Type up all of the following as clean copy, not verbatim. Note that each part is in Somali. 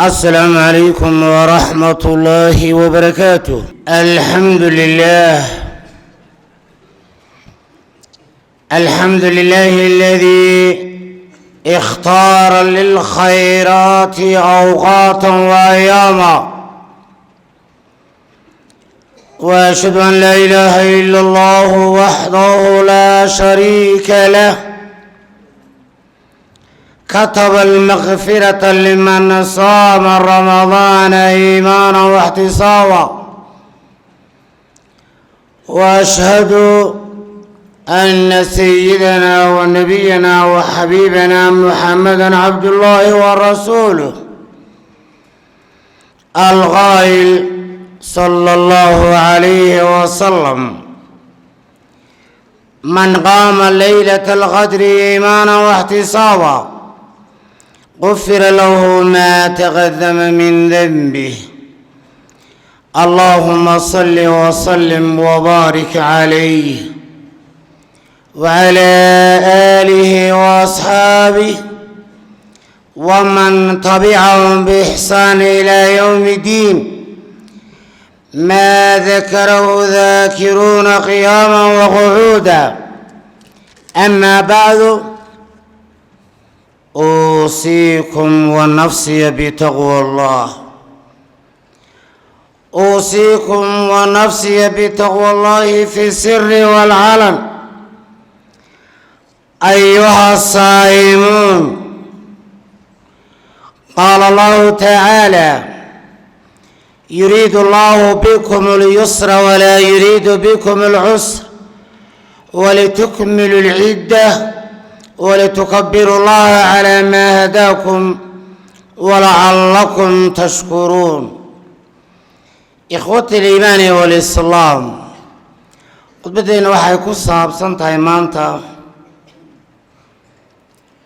السلام عليكم ورحمة الله وبركاته. الحمد لله، الحمد لله الذي اختار للخيرات أوقاتا وأياما، وأشهد أن لا إله إلا الله وحده لا شريك له، كتب المغفرة لمن صام رمضان إيمانا واحتسابا، وأشهد أن سيدنا ونبينا وحبيبنا محمدا عبد الله ورسوله القائل صلى الله عليه وسلم: من قام ليلة القدر إيمانا واحتسابا غفر له ما تقدم من ذنبه. اللهم صل وسلم وبارك عليه وعلى آله وأصحابه ومن تبعهم بإحسان إلى يوم الدين، ما ذكره ذاكرون قياما وقعودا. أما بعد، أوصيكم ونفسي بتقوى الله، أوصيكم ونفسي بتقوى الله في السر والعلن. أيها الصائمون، قال الله تعالى: يريد الله بكم اليسر ولا يريد بكم العسر ولتكملوا العدة ولتكبروا الله على ما هداكم ولعلكم تشكرون. إخوة الإيمان والإسلام، khudbaddeenna waxay ku saabsan tahay maanta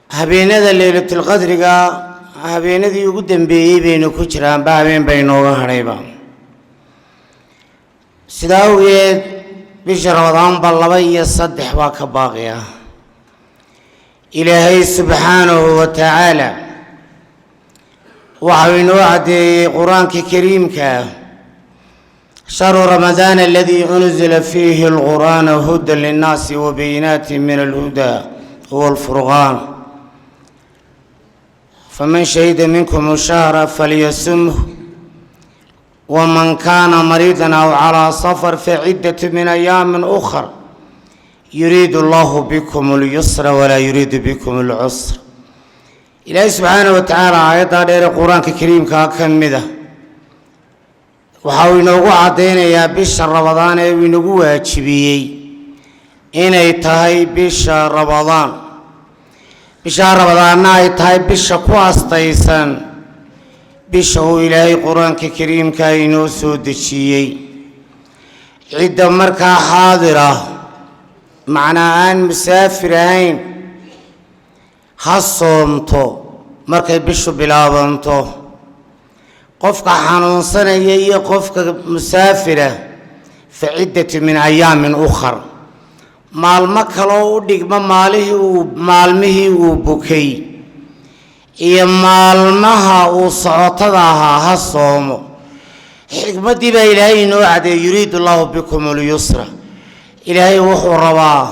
habeenada Leylatulqadriga. Habeenadii ugu dambeeyey baynu ku jiraanba, habeen bay inooga hadhayba. Sidaa awgeed bisha Ramadaanba 2 iyo 3 baa ka baaqi ah. Ilaahay subxaanahu wa tacaala waxau inoo caddeeyey Qur-aanka Kariimka: شهر رمضان الذي أنزل فيه القرآن هدى للناس وبينات من الهدى والفرقان، فمن شهد منكم الشهر فليصمه، ومن كان مريضا أو على سفر فعدة من أيام أخر، يريد الله بكم اليسر ولا يريد بكم العسر. Ilaahay subxaanahu wa tacaala aayaddaa dheere Qur-aanka Kariimkaa ka mida waxa uu inoogu caddaynayaa bisha Ramadaan ee uu inagu waajibiyey inay tahay bisha Ramadaan, bisha Ramadaanna ay tahay bisha ku astaysan bisha uu Ilaahay Qur-aanka Kariimka inoo soo dejiyey. Cidda markaa xaadir ah, macnaa aan musaafir ahayn, ha soomto markay bishu bilaabanto. Qofka xanuunsanaya iyo qofka musaafira, فعدة من أيام أخر, maalmo kaloo u dhigma maalmihii uu bukay iyo maalmaha uu socotada ahaa ha soomo. Xikmaddii baa Ilaahay inoo cadeeyey: يريد الله بكم اليسر. Ilaahay wuxuu rabaa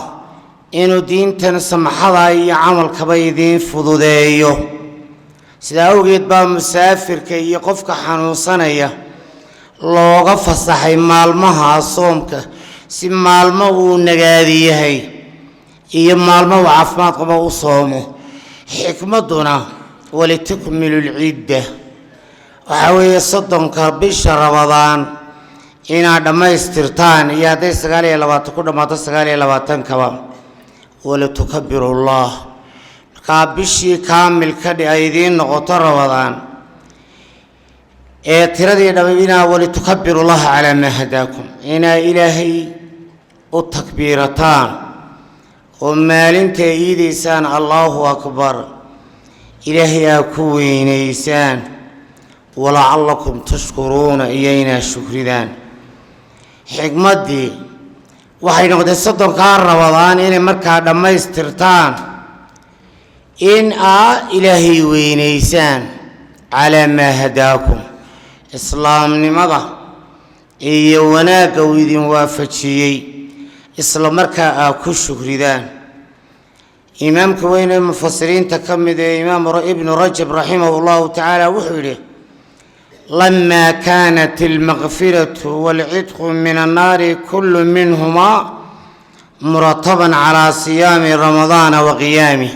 inuu diintan samxada iyo camalkaba idiin fududeeyo. Sidaa awgeed baa musaafirka iyo qofka xanuunsanaya looga fasaxay maalmaha soomka, si maalmo uu nagaadi yahay iyo maalmo uu caafimaad qabo u soomo. Xikmadduna ولتكملوا العدة waxaa weeye 30-ka bisha Ramadaan inaad dhammaystirtaan, iyo hadday 29 ku dhammaato 29-kaba. ولتكبروا الله, markaa bishii kaamil ka dhi ay idiin noqoto Ramadaan ee tiradii dhama, inaa ولتكبروا الله على ما هداكم, inaa Ilaahay u takbiirataan oo maalinta iidaysaan الله أكبر, Ilaahay aa ku weynaysaan. ولعلكم تشكرون, iyo inaa shukridaan. Xikmaddii waxay noqotay 30-kaa Ramadaan inay markaa dhammaystirtaan, in aa Ilaahay weynaysaan. Calaa maa hadaakum, islaamnimada iyo wanaagga uu idin waafajiyey, isla markaa aa ku shukridaan. Imaamka weyn ee mufasiriinta ka mid ee Imaam Ibnu Rajab raximah llahu tacaala wuxuu yidhi: لما كانت المغفرة والعتق من النار كل منهما مرتبا على صيام رمضان وقيامه،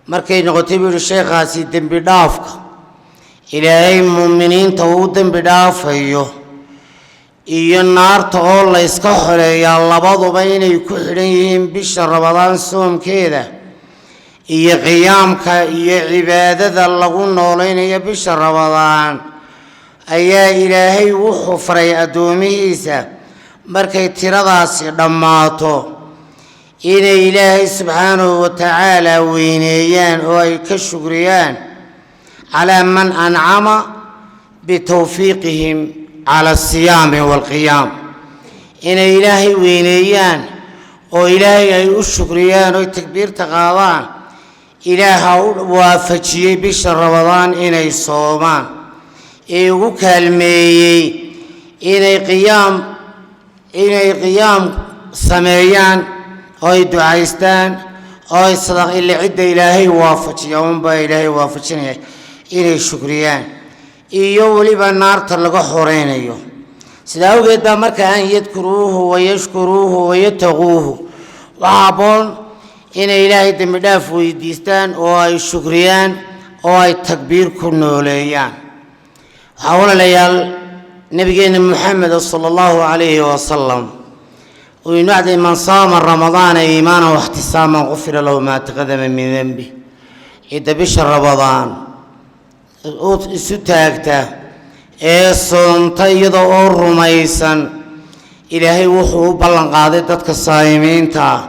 markay noqotay, buu yihi sheekhaasi, dembi dhaafka Ilaahay muuminiinta uu dembi dhaafayo iyo naarta oo la yska xoreeyaa labaduba inay ku xidhan yihiin bisha Ramadaan soomkeeda iyo qiyaamka iyo cibaadada lagu noolaynayo bisha Ramadaan, ayaa Ilaahay wuxuu faray addoomihiisa markay tiradaasi dhammaato inay Ilaahay subxaanahu wa tacaala weyneeyaan oo ay ka shukriyaan calaa man ancama bitowfiiqihim cala asiyaami waalqiyaam, inay Ilaahay weyneeyaan oo Ilaahay ay u shukriyaan oy takbiirta qaadaan Ilaaha u waafajiyey bisha Ramadaan inay soomaan ee ugu kaalmeeyey inay qiyaam sameeyaan oo ay ducaystaan oo ay sadaq ila cidda Ilaahay waafajiya unbaa Ilaahay waafajinaya inay shukriyaan, iyo weliba naarta laga xoreynayo. Sidaa awgeed baa marka an yadkuruuhu wayashkuruuhu wayataquuhu, waxaa habboon inay Ilaahay dembi dhaaf weydiistaan oo ay shukriyaan oo ay takbiir ku nooleeyaan. Waxaa, walaalayaal, nabigeena Muxamed sala allahu calayhi wasalam uu inoo cadday: من صام رمضان إيمانا واحتسابا غفر له ما تقدم من ذنبه. Cidda bisha Ramadaan isu taagta ee soonta iyada oo rumaysan, Ilaahay wuxuu u ballan qaaday dadka saayimiinta ah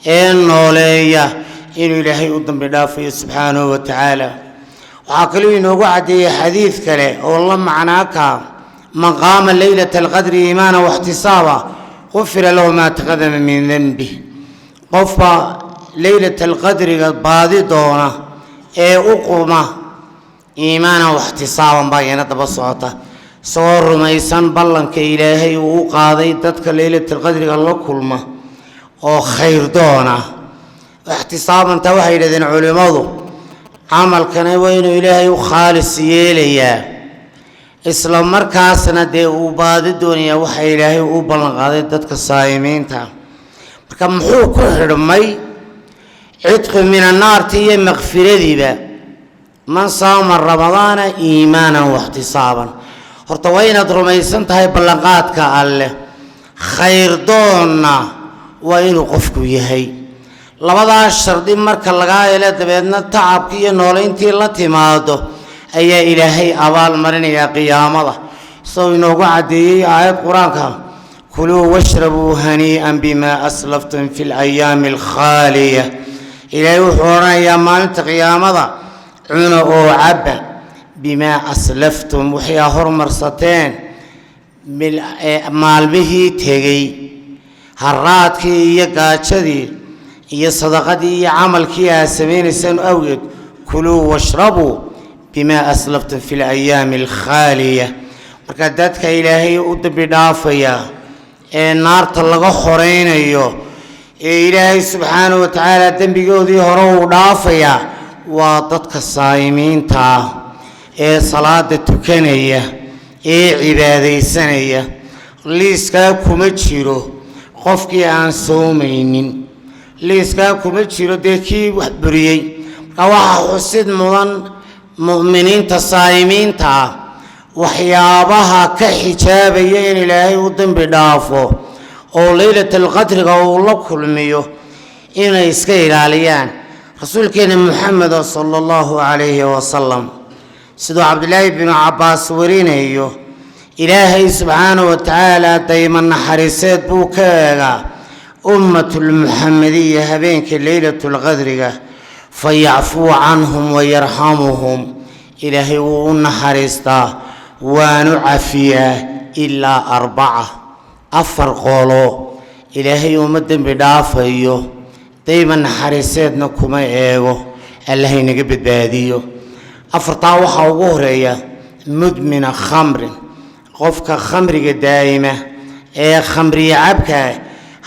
ee nooleeya inuu Ilaahay u dambi dhaafayo subxaanahu wa tacaala. Waxaa kaloo inoogu caddeeyey xadiid kale oo la macnaaka: من قام ليلة القدر إيمانا واحتسابا غفر له ما تقدم من ذنبه. Qofba leylat alqadriga baadi doona ee u quma iimaanan waxtisaaban baa iyana daba socota, isagoo rumaysan ballanka Ilaahay uu u qaaday dadka leylatalqadriga la kulma oo khayr doona. Ixtisaabantaa waxay yidhahdeen culimmadu, camalkana waa inuu Ilaahay u khaalis yeelayaa, isla markaasna dee uu baadi doonayaa waxa Ilaahay u ballan qaaday dadka saa'imiinta. Marka muxuu ku xidhmay cidqi min annaarti iyo makfiradiiba? من صام رمضان إيمانا واحتسابا. Horta waa inaad rumaysan tahay ballanqaadka Alleh, khayr doonna waa inuu qofku yahay. Labadaas shardi marka lagaa helo, dabeedna tacabkii iyo noolayntii la timaado, ayaa Ilaahay abaal marinayaa qiyaamada, isagoo inoogu caddeeyey aayad Qur-aanka: كلوا واشربوا هنيئا بما أسلفتم في الأيام الخالية. Ilaahay wuxuu odhanayaa maalinta qiyaamada: cuna oo cabba بما أسلفتم, waxay hormarsateen maalmihii tegey, haraadkii iyo gaajadii iyo sadaqadii iyo camalkii aad samaynaysaan awgeed. كلوا واشربوا بما أسلفتم في الأيام الخالية. Marka dadka Ilaahay u dambi dhaafaya ee naarta laga xoreynayo ee Ilaahay subxaanahu wa tacaala dembigoodii hore uu dhaafayaa waa dadka saa'imiinta ah ee salaada tukanaya ee cibaadaysanaya. Liiskaa kuma jiro qofkii aan soomaynin, liiskaa kuma jiro dee kii wax buriyey. Marka waxaa xusid mudan mu'miniinta saa'imiinta ah waxyaabaha ka xijaabaya in Ilaahay u dembi dhaafo oo leylatalqadriga uu la kulmiyo inay iska ilaaliyaan. Rasuulkeena Muxameda sala allahu calayhi wasalam, siduu Cabdilaahi binu Cabbaas warinayo, Ilaahay subxaanahu wa tacaala dayma naxariiseed buu ka eegaa ummatulmuxamediya habeenka leylatulqadriga, فيعفو عنهم ويرحمهم. Ilaahay wuu u naxariistaa waanu cafiyaa, إلا أربعة, afar qolo Ilaahay uma dembi dhaafayo, dayma naxariiseedna kuma eego. Allahaynaga badbaadiyo. Afartaa waxaa ugu horeeya mudmina khamrin, qofka khamriga daa'ima ee khamriya cabka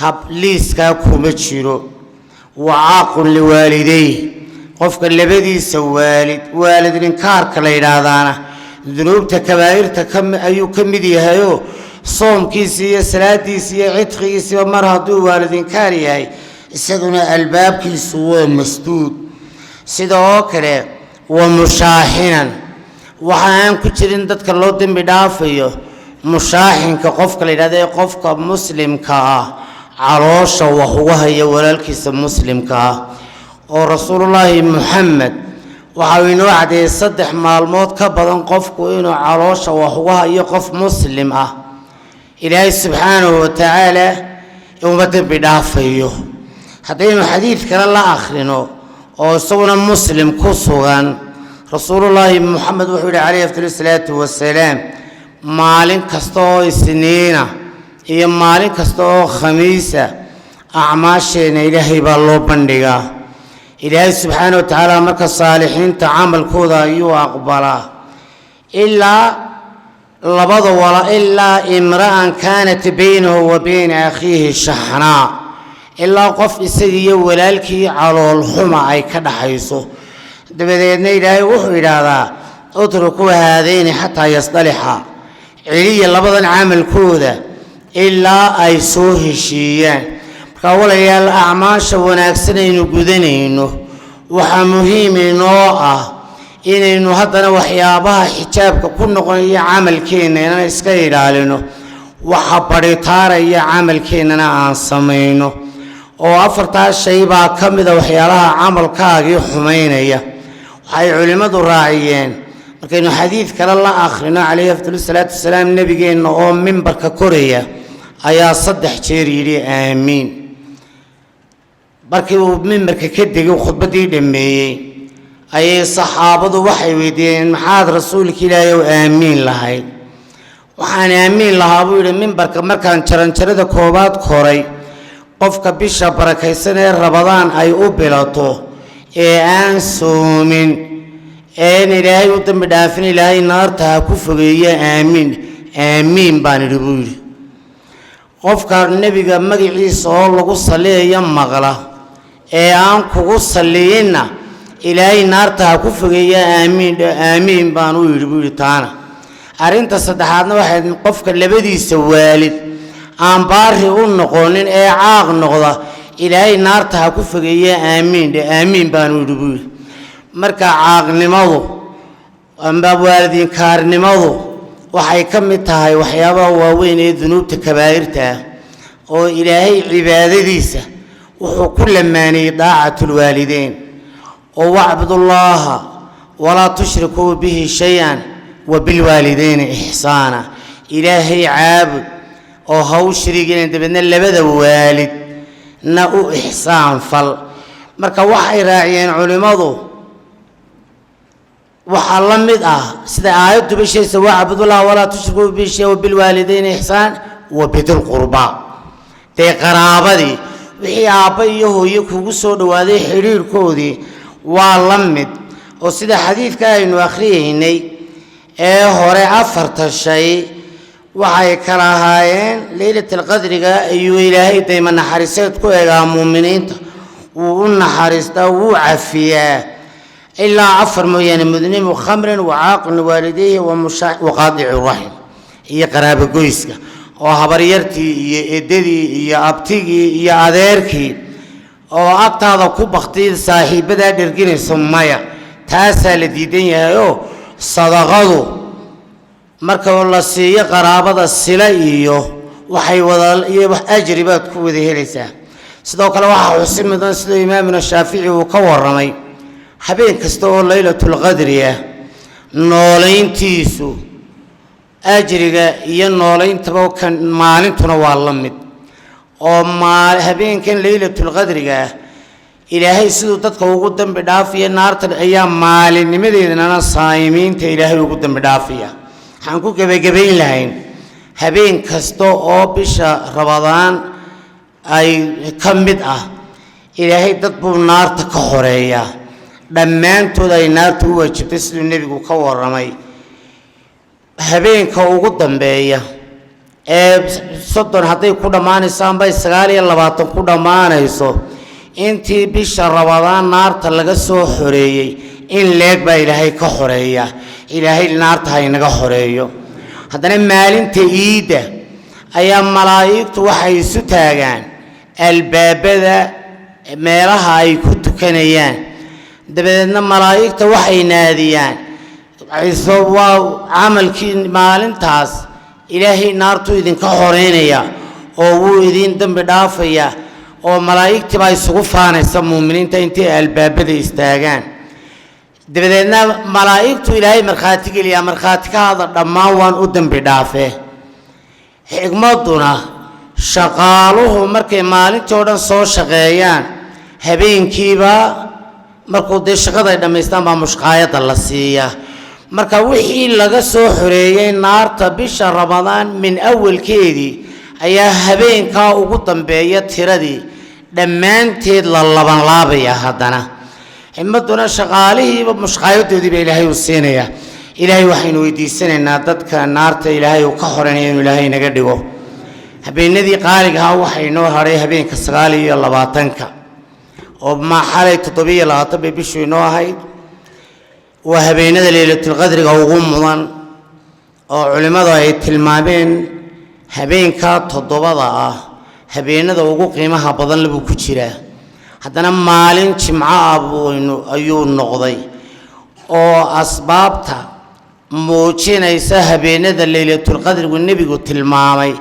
hab liiskaa kuma jiro. Wa caaqun liwaalideyh, qofka labadiisa waalid waalidninkaarka la yidhaahdaana dunuubta kabaa'irta ayuu ka mid yahayoo soomkiisi iyo salaadiisi iyo cidqigiisiba mar hadduu waalidinkaar yahay, isaguna albaabkiisu waa masduud. Sida oo kale wa mushaaxinan, waxa aan ku jirin dadka loo dembi dhaafayo mushaaxinka, qofka la yidhahda ee qofka muslimka ah caloosha wax uga haya walaalkiisa muslimka ah. Oo Rasuulullaahi Muxamed waxa uu inoo cadeeyey 3 maalmood ka badan qofku inuu caloosha wax uga hayo qof muslim ah, Ilaahay subxaanahu watacaala uma dembi dhaafayo. Haddaynu xadiid kale la akhrino oo isaguna Muslim ku sugan, Rasuulullaahi Muxamed wuxuu yihi calayhi afdal salaatu wasalaam, maalin kasta oo Isniina iyo maalin kasta oo Khamiisa acmaasheenna Ilaahay baa loo bandhigaa. Ilaahay subxaana wa tacaala marka saalixiinta camalkooda ayuu aqbalaa, ilaa labada wala, ilaa imra'an kaanat baynahu wa bayna akhiihi shaxnaa, ilaa qof isagiiyo walaalkii calool xuma ay ka dhaxayso. Dabadeedna Ilaahay wuxuu yidhaahdaa: utrukuu haadayni xataa yasdalixa, celiya labadan camalkooda ilaa ay soo heshiiyaan. Markaa walayaal, acmaasha wanaagsan aynu gudanayno waxaa muhiim inoo ah inaynu haddana waxyaabaha xijaabka ku noqonaya camalkeenna inaan iska ilaalino, waxa baritaaraya camalkeennana aan samayno. Oo afartaa shay baa ka mida waxyaalaha camalkaagii xumaynaya. Waxay culimmadu raaciyeen markaynu xadiid kale la akhrino calayhi afdal salaatu wasalaam, nebigeenna oo mimbarka koraya ayaa 3 jeer yidhi aamiin. Markii uu mimbarka ka degay, khudbaddii dhammeeyey, ayay saxaabadu waxay weydiiyeen: maxaad Rasuulka Ilaahay ow aamiin lahayd? Waxaan aamiin lahaa, buu yidhi, mimbarka markaan jaranjarada koowaad koray, qofka bisha barakaysan ee Rabadaan ay u bilato ee aan soomin een Ilaahay u dambi dhaafin, Ilaahay naarta ha ku fogeeya, aamiin aamiin baan idhi, buu yidhi. Qofka nebiga magaciisa oo lagu salliyayo maqla ee aan kugu salliyinna, Ilaahay naarta ha ku fogeeya, aamiin aamiin baan u yidhi, buu yidhi. Taana arrinta saddexaadna waxay qofka labadiisa waalid aan baari u noqonin ee caaq noqda, Ilaahay naarta ha ku fogeeya, aamiin aamiin baan u yidhi, buu yidhi. Marka caaqnimadu amba waalidinkaarnimadu waxay ka mid tahay waxyaabaha waaweyn ee dunuubta kabaa'irta ah, oo Ilaahay cibaadadiisa wuxuu ku lamaaniyey daacatulwaalideyn, oo wacbudullaaha walaa tushrikuu bihi shay-an wa bilwaalideyni ixsaana. Ilaahay caabud oo ha u shirigina, dabeedna labada waalidna u ixsaan fal. Marka waxay raaciyeen culimmadu, waxaa la mid ah sida aayadduba sheegaysa: wacbudullaha walaa tushrikuu bihi shay wa bilwaalideyni ixsaan wa bidilqurbaa. Dee qaraabadii, wixii aabba iyo hooye kugu soo dhowaaday, xidhiirhkoodii waa la mid. Oo sida xadiidka aynu akhriyeynay ee hore, afarta shay waxay kala ahaayeen: leylatalqadriga ayuu Ilaahay dayma naxariiseed ku eegaa muuminiinta, wuu u naxariistaa, wuu cafiyaa, ilaa afar mooyaane: mudnimu khamrin wa caaqin waalidayhi wa qaadici raxim iyo qaraabogoyska, oo habaryartii iyo edadii iyo abtigii iyo adeerkii oo agtaada ku baktiy saaxiibadaa dherginayso, maya, taasaa la diidan yahay. Oo sadaqadu marka la siiyo qaraabada sila iyo waxay wada iyo wax ajri baad ku wada helaysaa. Sidoo kale waxaa xusi mudan, siduu Imaamuna Shaafici uu ka warramay, habeen kasta oo leylatulqadri ah noolayntiisu ajriga iyo noolayntaba kan maalintuna waa la mid. Oo habeenkan leylatulqadriga ah Ilaahay siduu dadka ugu dambi dhaafiya naartan ayaa maalinnimadeednana saa'imiinta Ilaahay ugu dambi dhaafiya. Waxaan ku gebagabayn lahayn, habeen kasta oo bisha Rabadaan ay ka mid ah, Ilaahay dad buu naarta ka xoreeyaa. Dhammaantood ay naartu u waajibtay, siduu nebigu ka warramay. Habeenka ugu dambeeya ee 30 hadday ku dhammaanayso amba 29 ku dhammaanayso, intii bisha Rabadaan naarta laga soo xoreeyey in leeg baa Ilaahay ka xoreeya. Ilaahay naarta ha inaga xoreeyo. Haddana maalinta iidda ayaa malaa'igtu waxay isu taagaan albaabada meelaha ay ku tukanayaan. Dabadeedna malaa'igta waxay naadiyaan ciso waa camalkii maalintaas. Ilaahay naartuu idinka xoreynaya oo wuu idiin dembi dhaafaya, oo malaa'igtii baa isugu faanaysa muuminiinta intay albaabada istaagaan. Dabadeedna malaa'igtu Ilaahay markhaati geliyaa, markhaati ka hada, dhammaan waan u dembi dhaafe. Xigmadduna shaqaaluhu markay maalintii oo dhan soo shaqeeyaan, habeenkiiba markuu dee shaqada ay dhammaystaan baa mushqaayadda la siiyaa. Marka wixii laga soo xoreeyey naarta bisha Ramadaan min awalkeedii ayaa habeenkaa ugu dambeeya tiradii dhammaanteed la labanlaabaya. Haddana xigmadduna shaqaalihiiba mushqaayadoodii baa Ilaahay uu siinayaa. Ilaahay waxaynu weydiisanaynaa dadka naarta Ilaahay uu ka xoreynaya inuu Ilaahay naga dhigo. Habeenadii qaaligahaa waxaa inoo hadhay habeenka 29-ka, oo ma xalay 27 bay bishu inoo ahayd. Waa habeenada Leylatulqadriga ugu mudan, oo culimmadu ay tilmaameen habeenka toddobada ah habeenada ugu qiimaha badan labuu ku jiraa. Haddana maalin jimco ah buynu ayuu noqday, oo asbaabta muujinaysa habeenada Leylatulqadrigu nebigu tilmaamay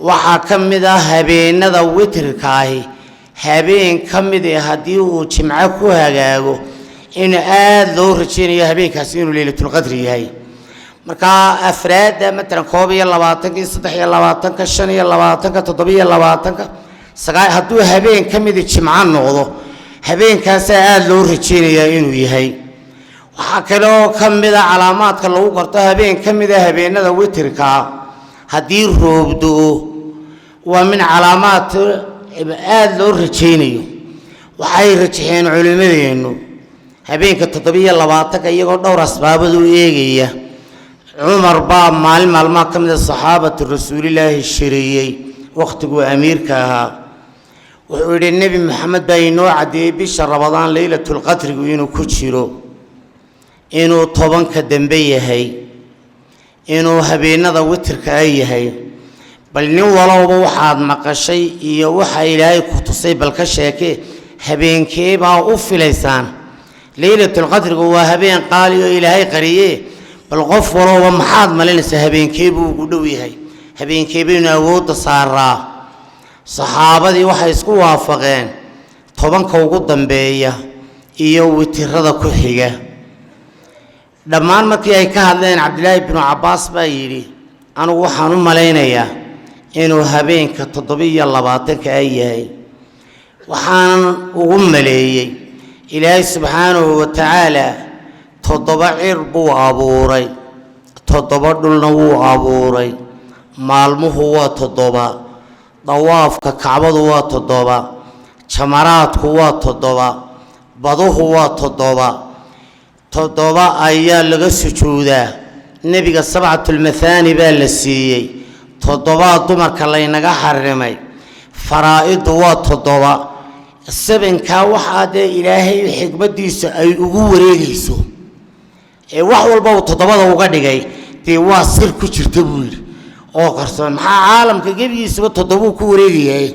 waxaa ka mid ah habeenada witrka ahi habeen ka mid eh haddii uu jimco ku hagaago, in aada loo rajeynayo habeenkaasi inuu Leylatulqadri yahay. Markaa afraadda, matalan 21-kii, 23-ka, 25-ka, 27-ka, 9, hadduu habeen ka midi jimco noqdo, habeenkaasaa aada loo rajeynayaa inuu yahay. Waxaa kale oo ka mid a calaamaadka lagu garto habeen ka mid a habeenada witirkaa haddii roob do-o, waa min calaamaad aada loo rajeynayo. Waxay rajaxeen culimmadeennu habeenka 27-ka, iyagoo dhowr asbaabood u eegaya. Cumar baa maalin maalmaha ka mid a saxaabatu Rasuulilaahi shiriyey wakhtiguu amiirka ahaa. Wuxuu yidhi: Nebi Maxamed baa inoo caddeeyey bisha Rabadaan Leylatulqadrigu inuu ku jiro, inuu 10-ka dambe yahay, inuu habeenada witirka a yahay. Bal nin walowba waxaad maqashay iyo waxa Ilaahay ku tusay bal ka sheekee, habeenkee baa u filaysaan Leylatulqadrigu? Waa habeen qaali oo Ilaahay qariye. Bal qof walowba maxaad malinaysaa, habeenkee buu ugu dhow yahay, habeenkee baynu awoodda saaraa? Saxaabadii waxay isku waafaqeen 10-ka ugu dambeeya iyo witirada ku xiga. Dhammaan markii ay ka hadleen, Cabdilaahi binu Cabbaas baa yidhi: anigu waxaan u malaynayaa inuu habeenka 27-ka ay yahay. Waxaanan ugu maleeyey, Ilaahay subxaanahu wa tacaala toddoba cir buu abuuray, toddoba dhulna wuu abuuray. Maalmuhu waa 7, dawaafka Kacbadu waa 7, jamaraadku waa 7, baduhu waa 7, 7 ayaa laga sujuudaa. Nebiga sabcatulmathaani baa la siiyey, toddobaa dumarka laynaga xarimay, faraa-iddu waa 7. Sebenkaa waxaa dee Ilaahay xikmaddiisa ay ugu wareegayso ee wax walba uu toddobada uga dhigay, dee waa sir ku jirta, buu yidhi, oo qarsoon. Maxaa caalamka gebigiisuba toddobuu ku wareegayahay,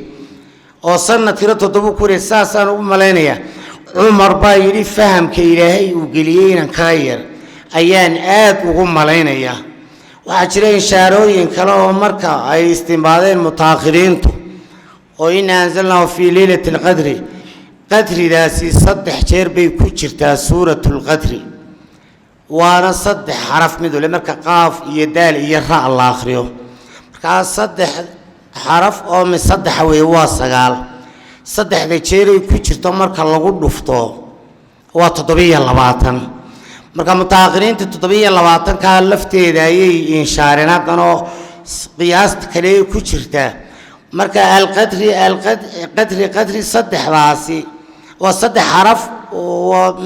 oo sanadkiina toddobuu ku wareegay? Saasaan ugu malaynayaa. Cumar baa yidhi: fahamka Ilaahay uu geliyey inan kaa yar ayaan aad ugu malaynayaa. Waxaa jira ishaarooyin kale oo marka ay istimbaadeen mutaakhiriintu, oo ina anzalnaahu fii leylati alqadri, qadridaasi 3 jeer bay ku jirtaa Suuratu Lqadri, waana 3 xaraf mid wale marka qaaf iyo daal iyo ra' la akhriyo. Markaa 3 xaraf oo mid saddexa weeye, waa 9. Saddexda jeeray ku jirto marka lagu dhufto waa 27. Marka mutaakhiriinta 27-kaa lafteeda ayay inshaareen haddanoo qiyaasta kale ku jirta. Marka alqadri, alqadri, qadri, saddexdaasi waa 3 xaraf.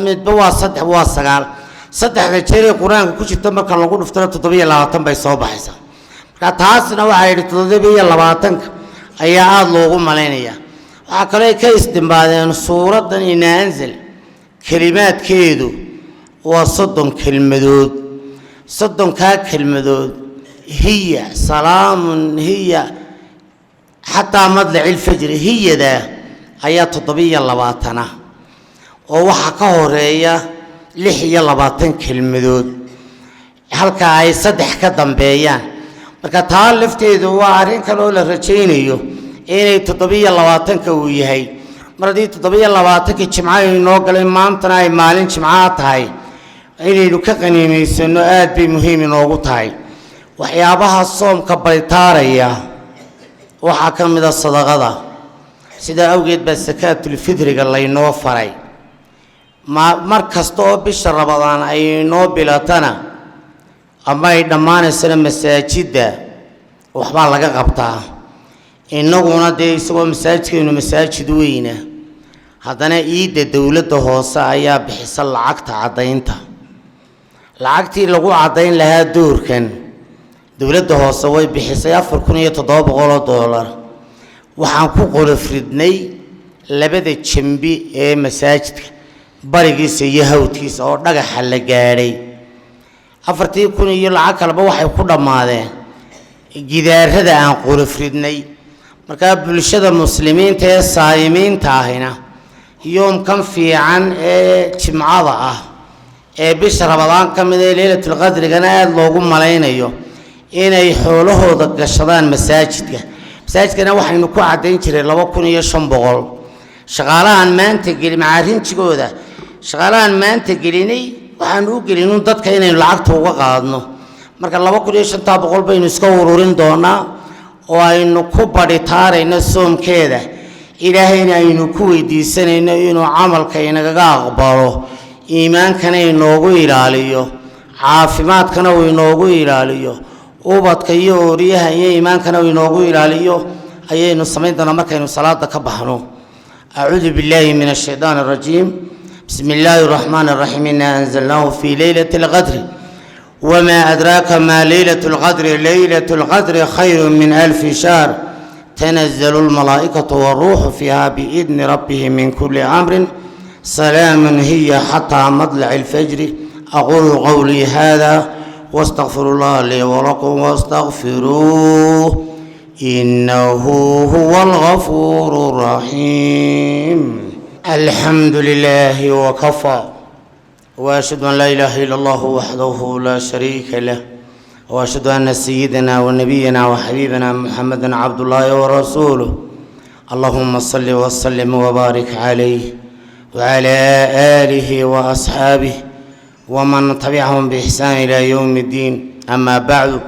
Midba waa saddex, waa sagaal. Saddexda jeer ee Qur-aanka ku jirta marka lagu dhuftana 27 bay soo baxaysaa. Marka taasna waxaa yidhi 27-ka ayaa aada loogu malaynayaa. Waxaa kaloo ay ka istimbaadeen suuraddan Inaa Anzal kelimaadkeedu waa 30 kelmadood. 30-kaa kelmadood hiya salaamun hiya xataa madlaci lfajri, hiyadaa ayaa 27-a, oo waxaa ka horeeya 26 kelmadood, halka ay saddex ka dambeeyaan. Marka taa lafteedu waa arrin kale oo la rajaynayo inay 27-ka uu yahay. Mar haddii 27-kii Jimco inoo galay, maantana ay maalin Jimcaa tahay, inaynu ka qaniimaysano aad bay muhiim inoogu tahay. Waxyaabaha soomka baritaaraya waxaa ka mid a sadaqada. Sidaa awgeed baa sakaatulfidriga laynoo faray. Ma mar kasta oo bisha Rabadaan ay inoo bilatana ama ay dhammaanaysana, masaajidda waxbaa laga qabtaa. Innaguna dee isagoo masaajidkaynu masaajid weyna, haddana iidda dowladda hoose ayaa bixisa lacagta caddaynta. Lacagtii lagu caddayn lahaa doorkan dowladda hoose way bixisay, $4,700. Waxaan ku qolofridnay labada jambi ee masaajidka, barigiisa iyo hawdkiisa, oo dhagaxa la gaadhay. 4,000 iyo lacag kaleba waxay ku dhammaadeen gidaarada aan qolofridnay. Markaa bulshada muslimiinta ee saayimiinta ahina yoomkan fiican ee Jimcada ah ee bisha Rabadaan ka mid ee Leylatulqadrigana aada loogu malaynayo inay xoolahooda gashadaan masaajidka. Masaajidkana waxaynu ku caddayn jiray 2,500. Shaqaalahan maanta geli macaarinjigooda, shaqaalahan maanta gelinay, waxaanu u gelinun dadka inaynu lacagta uga qaadno. Marka 2,500 baynu iska ururin doonaa oo aynu ku badhitaarayno soomkeeda, Ilaahayna aynu ku weydiisanayno inuu camalka inagaga aqbalo, iimaankana inoogu ilaaliyo, caafimaadkana uu inoogu ilaaliyo, ubadka iyo ooriyaha iyo iimaankana uu inoogu ilaaliyo. Ayaynu samayn doonaa markaynu salaada ka baxno. Acuudu billahi min ashaytaan arajiim. Bismi illaahi araxmaan araxiim. Inaa anzalnaahu fii leylati alqadri, wma adraaka ma leylat lqadri. Leylat lqadri khayru min alfi shahr. تنزل الملائكة والروح فيها بإذن ربهم من كل أمر. سلام هي حتى مطلع الفجر. أقول قولي هذا واستغفر الله لي ولكم واستغفروه إنه هو الغفور الرحيم. الحمد لله وكفى، وأشهد أن لا إله إلا الله وحده لا شريك له، واشهد ان سيدنا ونبينا وحبيبنا محمدا عبد الله ورسوله. اللهم صل وسلم وبارك عليه وعلى اله واصحابه ومن تبعهم باحسان الى يوم الدين. اما بعد،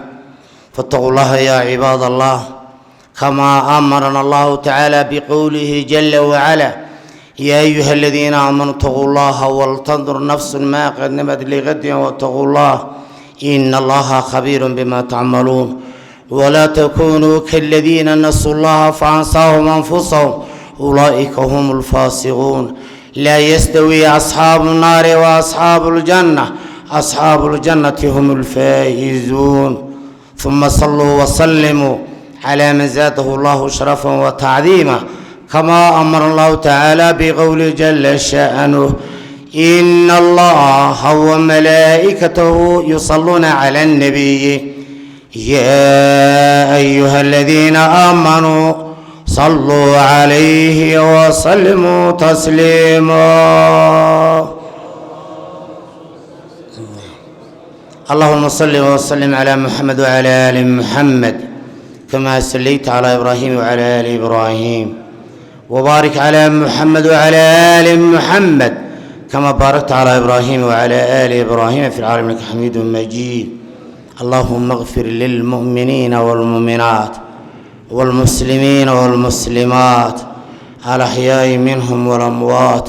فاتقوا الله يا عباد الله، كما امرنا الله تعالى بقوله جل وعلا: يا ايها الذين امنوا اتقوا الله ولتنظر نفس ما قدمت لغد واتقوا الله إن الله خبير بما تعملون. ولا تكونوا كالذين نسوا الله فأنساهم أنفسهم، أولئك هم الفاسقون. لا يستوي أصحاب النار وأصحاب الجنة، أصحاب الجنة هم الفائزون. ثم صلوا وسلموا على من زاده الله شرفا وتعظيما، كما أمر الله تعالى بقول جل شأنه: إن الله وملائكته يصلون على النبي، يا أيها الذين آمنوا صلوا عليه وسلموا تسليما. اللهم صل وسلم على محمد وعلى آل محمد، كما صليت على إبراهيم وعلى آل إبراهيم، وبارك على محمد وعلى آل محمد، كما باركت على إبراهيم وعلى آل إبراهيم في العالمين إنك حميد مجيد. اللهم اغفر للمؤمنين والمؤمنات والمسلمين والمسلمات، الأحياء منهم والأموات،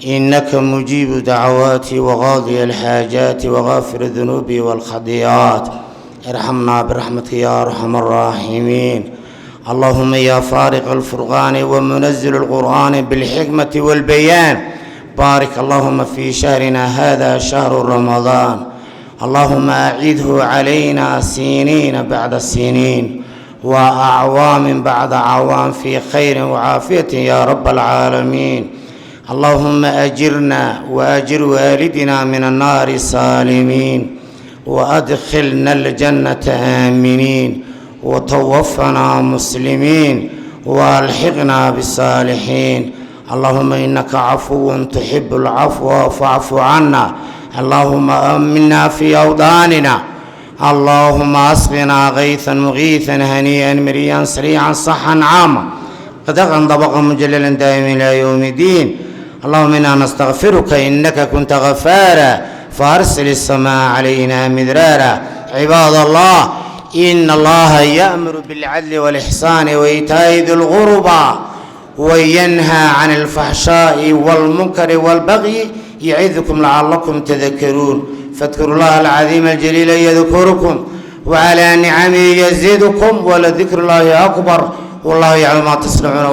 إنك مجيب دعوات وقاضي الحاجات وغافر الذنوب والخطيئات. ارحمنا برحمتك يا أرحم الراحمين. اللهم يا فارق الفرقان ومنزل القرآن بالحكمة والبيان، بارك اللهم في شهرنا هذا شهر رمضان. اللهم أعده علينا سنين بعد سنين وأعوام بعد أعوام في خير وعافية يا رب العالمين. اللهم أجرنا وأجر والدنا من النار سالمين، وأدخلنا الجنة آمنين، وتوفنا مسلمين، وألحقنا بالصالحين. اللهم إنك عفو تحب العفو فاعف عنا. اللهم أمنا في أوطاننا. اللهم أسقنا غيثا مغيثا هنيئا مريا سريعا صحا عاما قدقا طبقا مجللا دائما إلى يوم الدين. اللهم إنا نستغفرك إنك كنت غفارا، فأرسل السماء علينا مدرارا. عباد الله، إن الله يأمر بالعدل والإحسان وإيتاء ذي القربى وينهى عن الفحشاء والمنكر والبغي يعظكم لعلكم تذكرون. فاذكروا الله العظيم الجليل يذكركم، وعلى نعمه يزيدكم، ولذكر الله أكبر، والله يعلم ما تصنعون.